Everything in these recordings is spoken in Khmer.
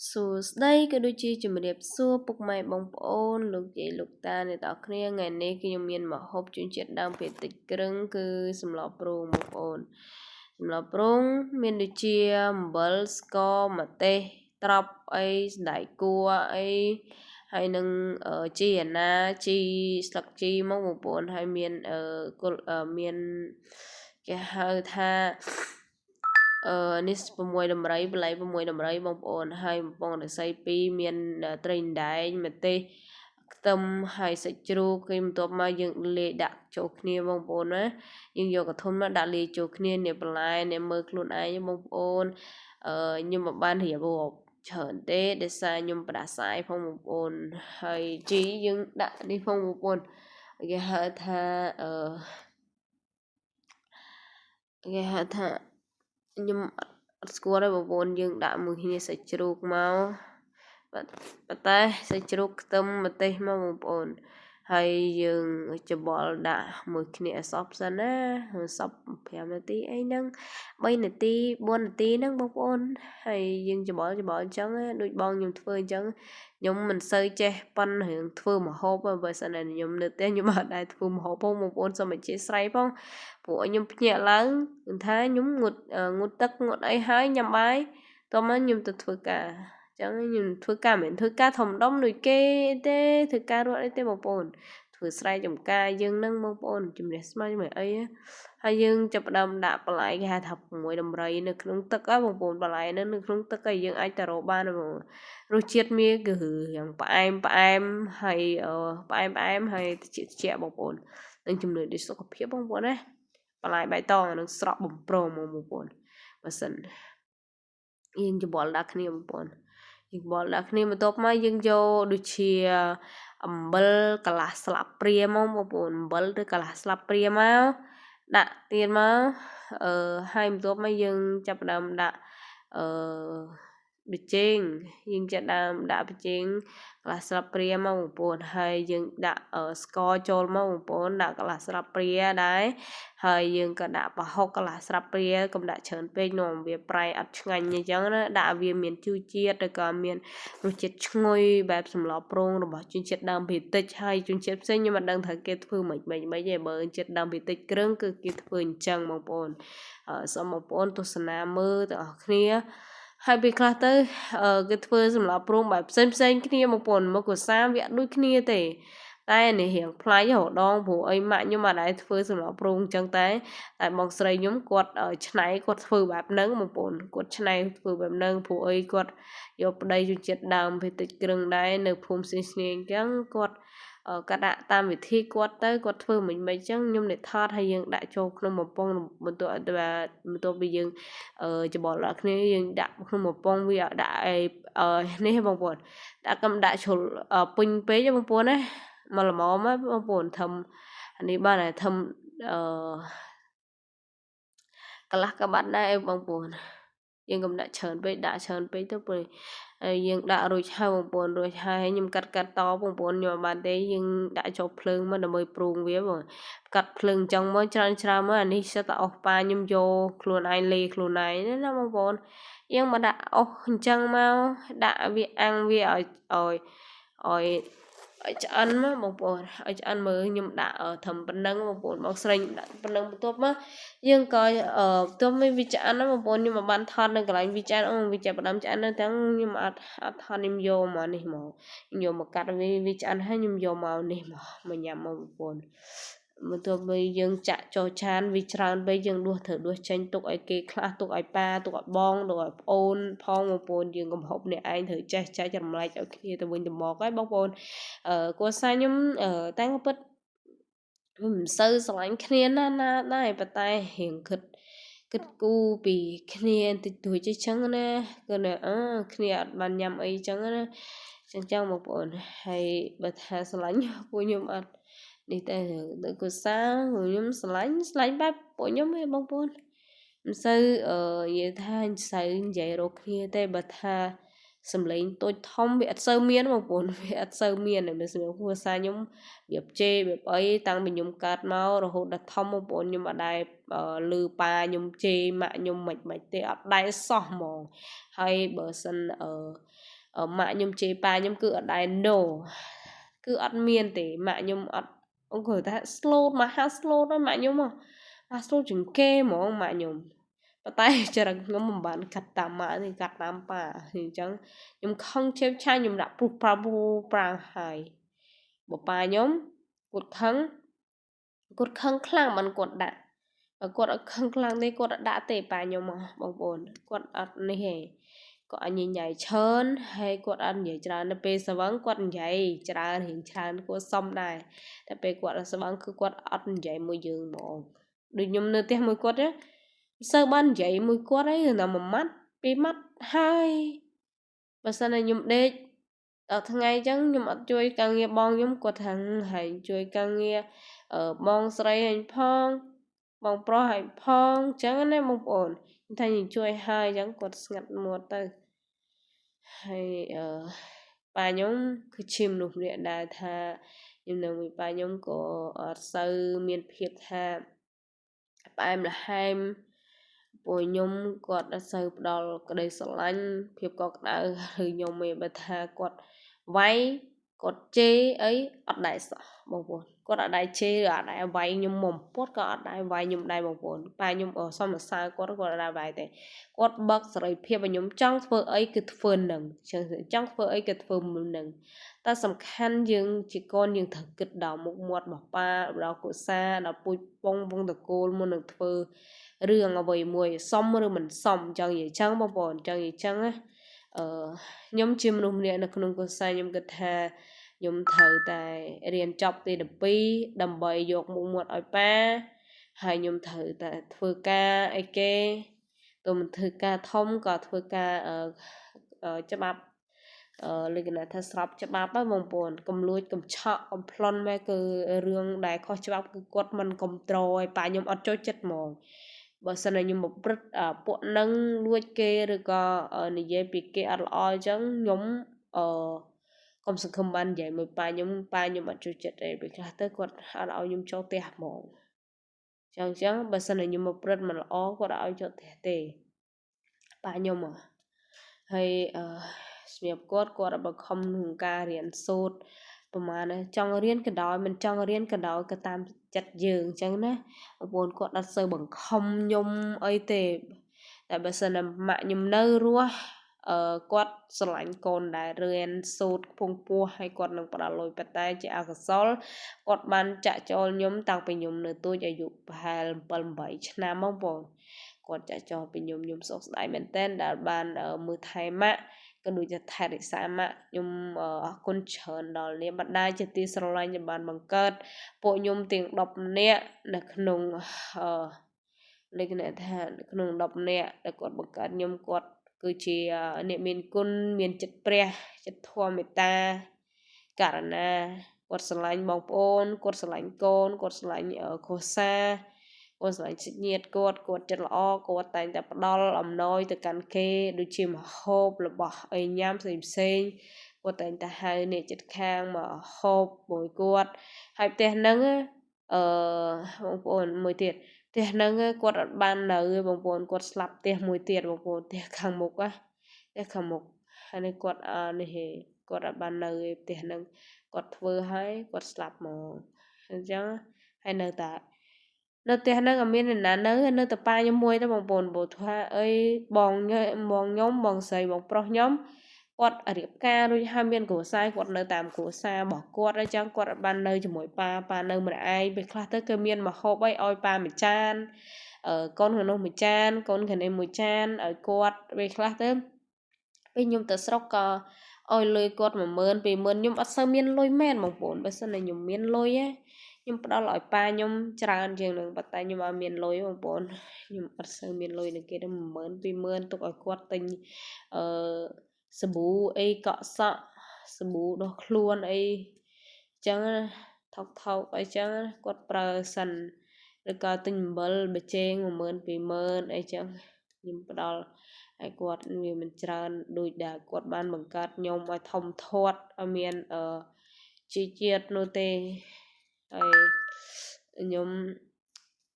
សួស្តីក៏ដូចជាជំរាបសួរពុកម៉ែបងប្អូនលោកយាយលោកតាអ្នកទាំងអស់គ្នាថ្ងៃនេះខ្ញុំមានម្ហូបជនជាតិដើមភាគតិចគ្រឹងគឺសម្លព្រូងបងប្អូនសម្លព្រូងមានដូចជាអំបិលស្ករម្ទេសត្រប់អីសណ្តែកគួរអីហើយនឹងជីអាណាជីស្លឹកជីមកបងប្អូនហើយមានមានគេហៅថាអឺនេះ6ដំរីបន្លែ6ដំរីបងប្អូនហើយបំពង់ឫស្សី2មានត្រីអណ្ដែងម្ទេសខ្ទឹមហើយសាច់ជ្រូកគេបន្ទាប់មកយើងលាយដាក់ចូលគ្នាបងប្អូនណាយើងយកកធុនមកដាក់លាយចូលគ្នានេះបន្លែនេះមើលខ្លួនឯងបងប្អូនអឺខ្ញុំមិនបានរៀបរាប់ច្រើនទេដោយសារខ្ញុំផ្ដាសាយផងបងប្អូនហើយជីយើងដាក់នេះផងបងប្អូនគេហៅថាអឺគេហៅថាខ្ញុំអត់ស្គាល់ទេបងប្អូនយើងដាក់មួយគ្នាសាច់ជ្រូកមកប៉ុន្តែសាច់ជ្រូកខ្ទឹមម្ទេសមកបងប្អូនហើយយើងច្បល់ដាក់មួយគ្នាឲ្យសព្វសិនណាសព្វ5នាទីអីហ្នឹង3នាទី4នាទីហ្នឹងបងប្អូនហើយយើងច្បល់ច្បល់អញ្ចឹងដូចបងខ្ញុំធ្វើអញ្ចឹងខ្ញុំមិនសូវចេះប៉ុនរឿងធ្វើម្ហូបបើសិនតែខ្ញុំនៅផ្ទះខ្ញុំអត់ដែរធ្វើម្ហូបផងបងប្អូនសូមអធ្យាស្រ័យផងព្រោះខ្ញុំភ្ញាក់ឡើងថាខ្ញុំងូតងូតទឹកងូតអីហើយញ៉ាំបាយតោះមកខ្ញុំទៅធ្វើការចឹងខ្ញុំធ្វើការមិនធ្វើការធំដុំដូចគេទេធ្វើការរត់អីទេបងប្អូនធ្វើស្រែចម្ការយើងនឹងបងប្អូនជំនះស្មៅជំនះអីហើយយើងចាប់ផ្ដើមដាក់បន្លែគេហៅថា6ដំរីនៅក្នុងទឹកហ៎បងប្អូនបន្លែនៅក្នុងទឹកហើយយើងអាចទៅរកបានបងរសជាតិវាគឺរាងផ្អែមផ្អែមហើយផ្អែមផ្អែមហើយត្រជាក់ត្រជាក់បងប្អូននឹងជំនួយដល់សុខភាពបងប្អូនណាបន្លែបៃតងនឹងស្រក់បំប្រងបងប្អូនបើសិនយើងច្បល់ដាក់គ្នាបងប្អូនយើងបល់ដាក់គ្នាបន្ទាប់មកយើងយកដូចជាអំបិលកន្លះស្លាបព្រាមកបងប្អូនអំបិលឬកន្លះស្លាបព្រាមកដាក់ទៀតមកអឺហើយបន្ទាប់មកយើងចាប់ផ្ដើមដាក់អឺប៊ីចេងយើងចាប់ដើមដាក់ប៊ីចេងកន្លះស្លាបព្រាមកបងប្អូនហើយយើងដាក់ស្ករចូលមកបងប្អូនដាក់កន្លះស្លាបព្រាដែរហើយយើងក៏ដាក់ប្រហុកកន្លះស្លាបព្រាកុំដាក់ច្រើនពេកនាំវាប្រៃអត់ឆ្ងាញ់អញ្ចឹងណាដាក់វាមានជូរជាតិឬក៏មានរសជាតិឈ្ងុយបែបសម្លព្រូងរបស់ជនជាតិដើមភាគតិចហើយជនជាតិផ្សេងខ្ញុំមិនដឹងថាគេធ្វើមិនមិនមិនទេបើជនជាតិដើមភាគតិចគ្រឿងគឺគេធ្វើអញ្ចឹងបងប្អូនសូមបងប្អូនទស្សនាមើលទាំងអស់គ្នាហើយពេលខ្លះទៅគេធ្វើសម្រាប់ព្រូងបែបផ្សេងផ្សេងគ្នាបងប្អូនមកកសាវាអត់ដូចគ្នាទេតែនេះរៀងប្លែករដងព្រោះអីម៉ាក់ខ្ញុំអត់ដែរធ្វើសម្រាប់ព្រូងអញ្ចឹងតែតែបងស្រីខ្ញុំគាត់ឆ្នៃគាត់ធ្វើបែបហ្នឹងបងប្អូនគាត់ឆ្នៃធ្វើបែបហ្នឹងព្រោះអីគាត់យកប្តីជនជាតិដើមភាគតិចគ្រឹងដែរនៅភូមិផ្សេងៗអញ្ចឹងគាត់គាត់ដាក់តាមវិធីគាត់ទៅគាត់ធ្វើមិនមិនអញ្ចឹងខ្ញុំនេះថតហើយយើងដាក់ចូលក្នុងបំពង់បន្ទាប់បន្ទាប់ពីយើងច្បល់ដាក់គ្នាយើងដាក់ក្នុងបំពង់វាដាក់អីនេះបងប្អូនដាក់កំដាក់ជ្រុលពេញពេកបងប្អូនណាមកល្មមបងប្អូនធំអានេះបានតែធំអឺកន្លះក៏បាត់ដែរបងប្អូនយើងកុំដាក់ច្រើនពេកដាក់ច្រើនពេកទៅព្រោះហើយយើងដាក់រួចហើយបងប្អូនរួចហើយខ្ញុំកាត់កាត់តបងប្អូនខ្ញុំអត់បានទេយើងដាក់ចូលភ្លើងមកដើម្បីព្រូងវាបងកាត់ភ្លើងអញ្ចឹងមកច្រើនច្រើនមកអានេះសិតតែអស់ប៉ាខ្ញុំយកខ្លួនឯងលេខ្លួនឯងណាបងប្អូនយើងមកដាក់អស់អញ្ចឹងមកដាក់វាអាំងវាឲ្យឲ្យឲ្យឲ្យឆ្អិនមកបងប្អូនឲ្យឆ្អិនមើលខ្ញុំដាក់ត្រឹមប៉ុណ្្នឹងបងប្អូនបងស្រីខ្ញុំដាក់ប៉ុណ្្នឹងបន្ទាប់មកយើងក៏បន្ទាប់មកវាឆ្អិនណាបងប្អូនខ្ញុំមិនបានថតនៅកន្លែងវាឆ្អិនអូវាចាប់ផ្ដើមឆ្អិននៅទាំងខ្ញុំអត់អត់ថតខ្ញុំយកមកនេះមកខ្ញុំយកមកកាត់វាវាឆ្អិនហើយខ្ញុំយកមកនេះមកមកញ៉ាំមកបងប្អូនបន្ទាប់ពីយើងចាក់ចូលចានវាច្រើនពេកយើងដួសត្រូវដួសចេញទុកឲ្យគេខ្លះទុកឲ្យប៉ាទុកឲ្យបងទុកឲ្យប្អូនផងបងប្អូនយើងកំហុកអ្នកឯងត្រូវចេះចែករំលែកឲ្យគ្នាទៅវិញទៅមកហើយបងប្អូនអឺគ្រួសារខ្ញុំតាំងពិតមិនសូវស្រឡាញ់គ្នាណាស់ណាដែរប៉ុន្តែរៀងគិតគិតគូរពីគ្នាតិចតួចអញ្ចឹងណាគឺណាអឺគ្នាអត់បានញ៉ាំអីអញ្ចឹងណាចឹងចឹងបងប្អូនហើយបើថាស្រឡាញ់ពួកខ្ញុំអត់នេះតែទៅគ្រួសារពួកខ្ញុំស្រឡាញ់ស្រឡាញ់បែបពួកខ្ញុំឯងបងប្អូនមិនសូវអឺនិយាយថាមិនសូវនិយាយរកគ្នាទេបើថា សំឡេងតូចធំវាអត់សូវមានបងប្អូនវាអត់សូវមានតែសម្រាប់គ្រួសារខ្ញុំរបៀបជេរបៀបអីតាំងពីខ្ញុំកើតមករហូតដល់ធំបងប្អូនខ្ញុំអត់ដែលឮប៉ាខ្ញុំជេរម៉ាក់ខ្ញុំមិនមិនទេអត់ដែលសោះហ្មងហើយបើសិនអឺម៉ាក់ខ្ញុំជេរប៉ាខ្ញុំគឺអត់ដែល no គឺអត់មានទេម៉ាក់ខ្ញុំអត់អង្គថា slow មកហា slow ដល់ម៉ាក់ខ្ញុំមកហា slow ជាងគេហ្មងម៉ាក់ខ្ញុំប៉ុន្តែចរិតខ្ញុំមិនបានកាត់តាមម៉ាក់ទេកាត់តាមប៉ាអញ្ចឹងខ្ញុំខឹងឆេវឆាយខ្ញុំដាក់ព្រុសប្រាវប្រាំងហើយបើប៉ាខ្ញុំគាត់ខឹងគាត់ខឹងខ្លាំងមិនគាត់ដាក់បើគាត់អត់ខឹងខ្លាំងទេគាត់អត់ដាក់ទេប៉ាខ្ញុំបងប្អូនគាត់អត់នេះទេគាត់អញញ៉ៃច្រើនហើយគាត់អត់និយាយច្រើននៅពេលស្វឹងគាត់និយាយច្រើនរៀងច្រើនគួរសមដែរតែពេលគាត់ស្វឹងគឺគាត់អត់និយាយមួយយើងហ្មងដូចខ្ញុំនៅផ្ទះមួយគាត់ទេសូវបាននិយាយមួយគាត់អីគឺតែមួយម៉ាត់ពីរម៉ាត់ហើយបើសិនតែខ្ញុំដេកដល់ថ្ងៃអញ្ចឹងខ្ញុំអត់ជួយការងារបងខ្ញុំគាត់ថាហើយជួយការងារបងស្រីអញផងបងប្រុសឲ្យផងអញ្ចឹងណាបងប្អូនថាខ្ញុំជួយហើយអញ្ចឹងគាត់ស្ងាត់មាត់ទៅហើយអឺប៉ាខ្ញុំគឺជាមនុស្សម្នាក់ដែលថាខ្ញុំនៅមួយប៉ាខ្ញុំក៏អត់សូវមានភាពថាផ្អែមល្ហែមពួកខ្ញុំគាត់អត់សូវផ្ដល់ក្តីស្រឡាញ់ភាពកក់ក្ដៅឬខ្ញុំឯងបើថាគាត់វាយគាត់ជេរអីអត់ដែរសោះបងប្អូនគាត់អត់ដែរជេរឬអត់ដែរវាយខ្ញុំមកពាត់ក៏អត់ដែរវាយខ្ញុំដែរបងប្អូនប៉ាខ្ញុំសុំសរសើរគាត់គាត់អត់ដែរវាយទេគាត់បើកសេរីភាពឲ្យខ្ញុំចង់ធ្វើអីគឺធ្វើនឹងចង់ធ្វើអីគឺធ្វើនឹងតែសំខាន់យើងជាកូនយើងត្រូវគិតដល់មុខមាត់របស់ប៉ាដល់កុសាដល់ពូជពងវងតកូលមុននឹងធ្វើរឿងអ្វីមួយសមឬមិនសមចង់និយាយចឹងបងប្អូនចង់និយាយចឹងណាអឺខ្ញុំជាមនុស្សម្នាក់នៅក្នុងកុសាខ្ញុំគិតថាខ្ញុំត្រូវតែរៀនចប់ទី12ដើម្បីយកមុខមាត់ឲ្យប៉ាហើយខ្ញុំត្រូវតែធ្វើការអីគេទោះមិនធ្វើការធំក៏ធ្វើការច្បាប់អឺលក្ខណៈថាស្របច្បាប់ហ្នឹងបងប្អូនកុំលួចកុំឆក់កុំប្លន់មែគឺរឿងដែលខុសច្បាប់គឺគាត់មិនគ្រប់គ្រងឲ្យប៉ាខ្ញុំអត់ចូលចិត្តហ្មងបើសិនតែខ្ញុំប្រព្រឹត្តពួកនឹងលួចគេឬក៏និយាយពីគេអត់ល្អអញ្ចឹងខ្ញុំអឺកុំសង្ឃឹមបាននិយាយមួយប៉ាខ្ញុំប៉ាខ្ញុំអត់ចូលចិត្តទេពេលខ្លះទៅគាត់អត់ឲ្យខ្ញុំចូលផ្ទះហ្មងចឹងចឹងបើសិនតែខ្ញុំមកព្រឹត្តមិនល្អគាត់អត់ឲ្យចូលផ្ទះទេប៉ាខ្ញុំហើយអឺសម្រាប់គាត់គាត់អត់បង្ខំក្នុងការរៀនសូត្រប្រហែលចង់រៀនក៏ដោយមិនចង់រៀនក៏ដោយក៏តាមចិត្តយើងអញ្ចឹងណាបងប្អូនគាត់អត់សូវបង្ខំខ្ញុំអីទេតែបើសិនតែម៉ាក់ខ្ញុំនៅរស់អឺគាត់ស្រឡាញ់កូនដែលរៀនសូត្រខ្ពង់ពោះហើយគាត់នឹងផ្ដល់លុយប៉ុន្តែជាអកុសលគាត់បានចាក់ចោលខ្ញុំតាំងពីខ្ញុំនៅតូចអាយុប្រហែល7 8ឆ្នាំបងប្អូនគាត់ចាក់ចោលពីខ្ញុំខ្ញុំសោកស្ដាយមែនទែនដែលបានមើលថែម៉ាក់ក៏ដូចជាថែរក្សាម៉ាក់ខ្ញុំអរគុណច្រើនដល់នាងបណ្ដាជាទីស្រឡាញ់ដែលបានបង្កើតពួកខ្ញុំទាំង10នាក់នៅក្នុងអឺលក្ខណៈថាក្នុង10នាក់ដែលគាត់បង្កើតខ្ញុំគាត់គឺជាអ្នកមានគុណមានចិត្តព្រះចិត្តធម៌មេត្តាករណាគាត់ស្រឡាញ់បងប្អូនគាត់ស្រឡាញ់កូនគាត់ស្រឡាញ់គ្រួសារគាត់ស្រឡាញ់សាច់ញាតិគាត់គាត់ចិត្តល្អគាត់តែងតែផ្ដល់អំណោយទៅកាន់គេដូចជាម្ហូបរបស់អីញ៉ាំផ្សេងផ្សេងគាត់តែងតែហៅអ្នកចិត្តខាងមកហូបមួយគាត់ហើយផ្ទះហ្នឹងអឺបងប្អូនមួយទៀតផ្ទះហ្នឹងគាត់អត់បាននៅទេបងប្អូនគាត់ស្លាប់ផ្ទះមួយទៀតបងប្អូនផ្ទះខាងមុខណាផ្ទះខាងមុខហើយនេះគាត់នេះហេគាត់អត់បាននៅទេផ្ទះហ្នឹងគាត់ធ្វើឲ្យគាត់ស្លាប់ហ្មងអញ្ចឹងហើយនៅតែនៅផ្ទះហ្នឹងអត់មានអ្នកណានៅនៅតែប៉ាខ្ញុំមួយទេបងប្អូនព្រោះថាអីបងបងខ្ញុំបងស្រីបងប្រុសខ្ញុំគាត់រៀបការរួចហើយមានគ្រួសារគាត់នៅតាមគ្រួសាររបស់គាត់អញ្ចឹងគាត់អត់បាននៅជាមួយប៉ាប៉ានៅម្នាក់ឯងពេលខ្លះទៅគឺមានម្ហូបអីឲ្យប៉ាមួយចានកូនខាងនោះមួយចានកូនខាងនេះមួយចានឲ្យគាត់ពេលខ្លះទៅពេលខ្ញុំទៅស្រុកក៏ឲ្យលុយគាត់10000 20000ខ្ញុំអត់សូវមានលុយមែនបងប្អូនបើសិនតែខ្ញុំមានលុយខ្ញុំផ្ដល់ឲ្យប៉ាខ្ញុំច្រើនជាងនឹងប៉ុន្តែខ្ញុំអត់មានលុយបងប្អូនខ្ញុំអត់សូវមានលុយនឹងគេទេ10000 20000ទុកឲ្យគាត់ទិញអឺសាប៊ូអីកក់សក់សាប៊ូដោះខ្លួនអីចឹងថោកថោកអីចឹងគាត់ប្រើសិនឬក៏ទិញអំបិលប៊ីចេង10000 20000អីចឹងខ្ញុំផ្ដល់ ហើយគាត់វាមិនច្រើនដូចដែលគាត់បានបង្កើតខ្ញុំឲ្យធំធាត់ឲ្យមានអឺជាជាតិនោះទេហើយខ្ញុំ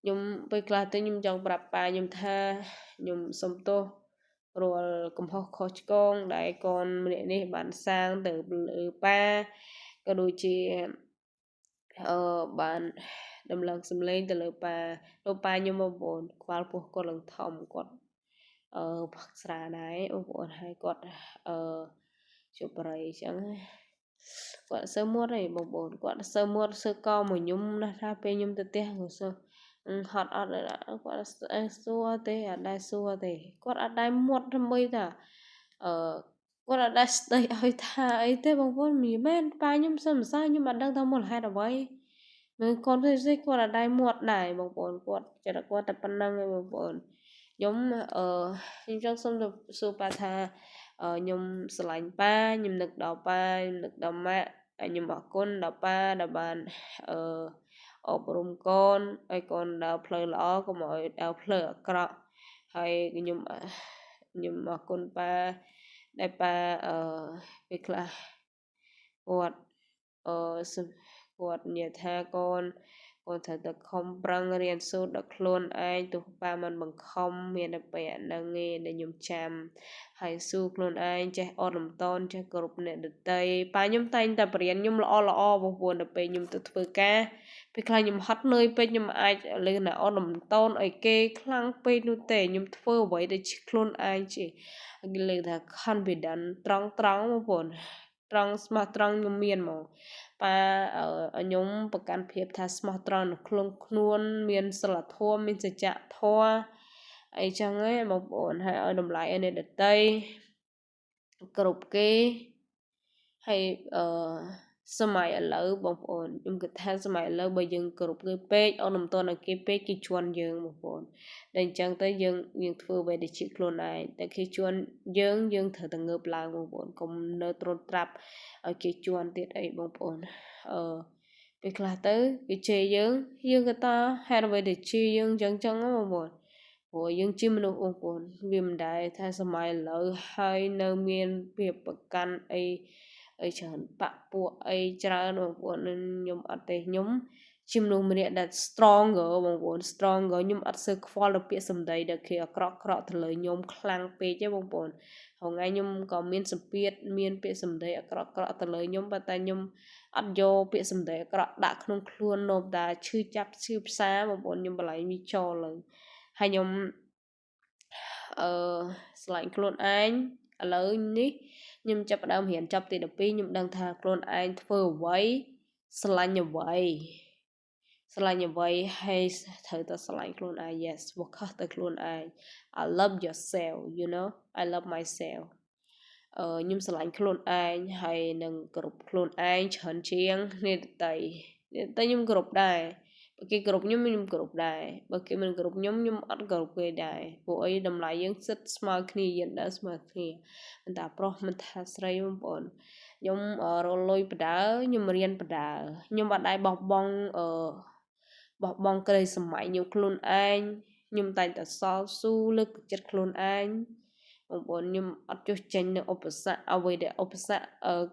ខ្ញុំពេលខ្លះទៅខ្ញុំចង់ប្រាប់ប៉ាខ្ញុំថាខ្ញុំសុំទោសរាល់កំហុសខុសឆ្គងដែលកូនម្នាក់នេះបានសាងទៅលើប៉ាក៏ដូចជាអឺបានដំឡើងសំឡេងទៅលើប៉ាលោកប៉ាខ្ញុំបងប្អូនខ្វល់ពោះគាត់ឡើងធំគាត់អឺផឹកស្រាដែរបងប្អូនហើយគាត់អឺជប់បរិយអញ្ចឹងគាត់សើមាត់ឯងបងប្អូនគាត់សើមាត់សើកមកខ្ញុំណាស់ថាពេលខ្ញុំទៅផ្ទះគាត់សើហត់អត់គាត់សួរទេអត់ដែរសួរទេគាត់អត់ដែរមាត់ថ្មីថាអឺគាត់អត់ដែរស្ដីឲ្យថាអីទេបងប្អូនមានមែនប៉ាខ្ញុំសឹមសាខ្ញុំអត់ដឹងថាមូលហេតុអ្វីមើលកូនផ្សេងៗគាត់អត់ដែរមាត់ដែរបងប្អូនគាត់ចិត្តគាត់តែប៉ុណ្្នឹងឯងបងប្អូនខ្ញុំអឺខ្ញុំចង់សុំទៅសួរប៉ាថាខ្ញុំស្រឡាញ់ប៉ាខ្ញុំនឹកដល់ប៉ាខ្ញុំនឹកដល់ម៉ាក់ខ្ញុំអរគុណដល់ប៉ាដែលបានអឺអប់រំកូនឲ្យកូនដើរផ្លូវល្អកុំឲ្យដើរផ្លូវអាក្រក់ហើយខ្ញុំខ្ញុំអរគុណប៉ាដែលប៉ាអឺពេលខ្លះគាត់អឺគាត់និយាយថាកូនកូនត្រូវតែខំប្រឹងរៀនសូត្រដល់ខ្លួនឯងទោះប៉ាមិនបង្ខំមានតែពេលអាហ្នឹងឯងដែលខ្ញុំចាំហើយស៊ូខ្លួនឯងចេះអត់លំតនចេះគោរពអ្នកដទៃប៉ាខ្ញុំតែងតែបរៀនខ្ញុំល្អល្អបងប្អូនដល់ពេលខ្ញុំទៅធ្វើការពេលខ្លះខ្ញុំហត់នឿយពេកខ្ញុំអាចលើណាអត់លំតនឲ្យគេខ្លាំងពេកនោះទេខ្ញុំធ្វើអ្វីដែលខ្លួនឯងជាគេលើកថា confident ត្រង់ត្រង់បងប្អូនត្រង់ស្មោះត្រង់ខ្ញុំមានហ្មងប៉ាខ្ញុំប្រកាន់ភាពថាស្មោះត្រង់នៅក្នុងខ្លួនមានសិលធម៌មានសច្ចធម៌អីចឹងឯងបងប្អូនហើយឲ្យតម្លៃឲ្យអ្នកដទៃគ្រប់គេហើយអឺសម័យឥឡូវបងប្អូនខ្ញុំគិតថាសម័យឥឡូវបើយើងគ្រប់គេពេកអត់នំតនឲ្យគេពេកគេជន់យើងបងប្អូនតែអញ្ចឹងទៅយើងយើងធ្វើអ្វីដែលជាខ្លួនឯងតែគេជន់យើងយើងត្រូវតែងើបឡើងបងប្អូនកុំនៅទ្រុនត្រាប់ឲ្យគេជន់ទៀតអីបងប្អូនអឺពេលខ្លះទៅគេជេរយើងយើងក៏តាហេតុអ្វីដែលជេរយើងអញ្ចឹងចឹងបងប្អូនព្រោះយើងជាមនុស្សបងប្អូនវាមិនដែលថាសម័យឥឡូវហើយនៅមានភាពប្រកាន់អីអីច្រើនបាក់ពួកអីច្រើនបងប្អូនខ្ញុំអត់ទេខ្ញុំជាមនុស្សម្នាក់ដែល stronger បងប្អូន stronger ខ្ញុំអត់សូវខ្វល់ទៅពាក្យសម្ដីដែលគេអាក្រក់ក្រក់ទៅលើខ្ញុំខ្លាំងពេកទេបងប្អូនថ្ងៃខ្ញុំក៏មានសម្ពាធមានពាក្យសម្ដីអាក្រក់ក្រក់ទៅលើខ្ញុំប៉ុន្តែខ្ញុំអត់យកពាក្យសម្ដីអាក្រក់ដាក់ក្នុងខ្លួននោមតាឈឺចាប់ឈឺផ្សាបងប្អូនខ្ញុំបល័យមីចោលលើហើយខ្ញុំអឺស្រឡាញ់ខ្លួនឯងឥឡូវនេះខ្ញុំចាប់ផ្ដើមរៀនចប់ទី12ខ្ញុំដឹងថាខ្លួនឯងធ្វើអ្វីស្រឡាញ់អ្វីស្រឡាញ់អ្វីហើយត្រូវតែស្រឡាញ់ខ្លួនឯង yes focus ទៅខ្លួនឯង I love yourself, you know, I love myself អឺខ្ញុំស្រឡាញ់ខ្លួនឯងហើយនឹងគោរពខ្លួនឯងច្រើនជាងអ្នកដទៃអ្នកដទៃខ្ញុំគោរពដែរបើគេគោរពខ្ញុំខ្ញុំគោរពដែរបើគេមិនគោរពខ្ញុំខ្ញុំអត់គោរពគេដែរព្រោះអីតម្លៃយើងសិតស្មើគ្នាយើងដើរស្មើគ្នាមិនថាប្រុសមិនថាស្រីបងប្អូនខ្ញុំរលុយបដើខ្ញុំរៀនបដើខ្ញុំអត់ដែរបោះបង់អឺបោះបង់ក្តីសម័យខ្ញុំខ្លួនឯងខ្ញុំតែងតែសល់ស៊ូលើកទឹកចិត្តខ្លួនឯងបងប្អូនខ្ញុំអត់ចុះចេញនៅឧបសគ្គអ្វីដែលឧបសគ្គ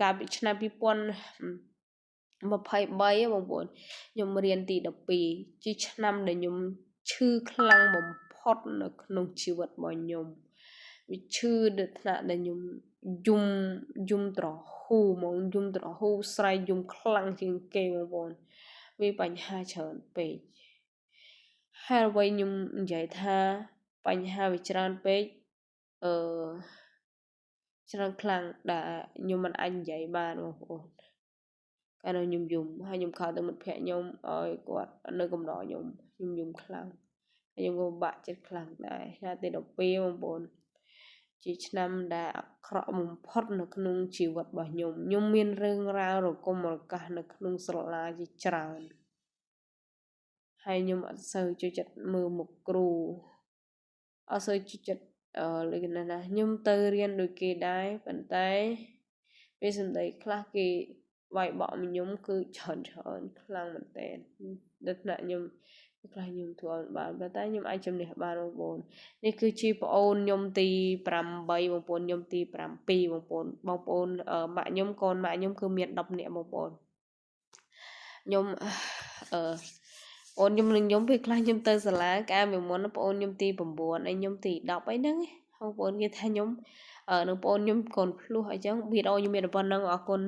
កាលពីឆ្នាំ2023បងប្អូនខ្ញុំរៀនទី12ជាឆ្នាំដែលខ្ញុំឈឺខ្លាំងបំផុតនៅក្នុងជីវិតរបស់ខ្ញុំវាឈឺដល់ថ្នាក់ដែលខ្ញុំយំយំត្រហ៊ូហ្មងយំត្រហ៊ូស្រែកយំខ្លាំងជាងគេបងប្អូនវាបញ្ហាច្រើនពេកហើយអ្វីខ្ញុំនិយាយថាបញ្ហាវាច្រើនពេកអឺច្រើនខ្លាំងដែលខ្ញុំមិនអាចនិយាយបានបងប្អូនកាលនោះខ្ញុំយំហើយខ្ញុំខលទៅមិត្តភក្តិខ្ញុំឲ្យគាត់នៅកំដរខ្ញុំខ្ញុំយំខ្លាំងហើយខ្ញុំក៏បាក់ចិត្តខ្លាំងដែរឆ្នាំទី12បងប្អូនជាឆ្នាំដែលអាក្រក់បំផុតនៅក្នុងជីវិតរបស់ខ្ញុំខ្ញុំមានរឿងរ៉ាវរគុំរកាសនៅក្នុងសាលាជាច្រើនហើយខ្ញុំអត់សូវចូលចិត្តមើលមុខគ្រូអត់សូវចូលចិត្តអឺដូចណាស់ខ្ញុំទៅរៀនដូចគេដែរប៉ុន្តែពេលសម្ដីខ្លះគេវាយបកខ្ញុំគឺច្រើនច្រើនខ្លាំងមែនតើដល់ថ្នាក់ខ្ញុំ ខ្លះខ្ញុំធ្វើអត់បានប៉ុន្តែខ្ញុំអាចជំនះបានបងប្អូននេះគឺជាប្អូនខ្ញុំទី8បងប្អូនខ្ញុំទី7បងប្អូនបងប្អូនម៉ាក់ខ្ញុំកូនម៉ាក់ខ្ញុំគឺមាន10នាក់បងប្អូនខ្ញុំអឺអូនខ្ញុំនឹងខ្ញុំពេលខ្លះខ្ញុំទៅសាលាកាលពីមុនប្អូនខ្ញុំទី9អីខ្ញុំទី10អីហ្នឹងបងប្អូនគេថាខ្ញុំនឹងប្អូនខ្ញុំកូនភ្លោះអញ្ចឹងវីដេអូខ្ញុំមានតែប៉ុណ្្នឹងអរគុណ។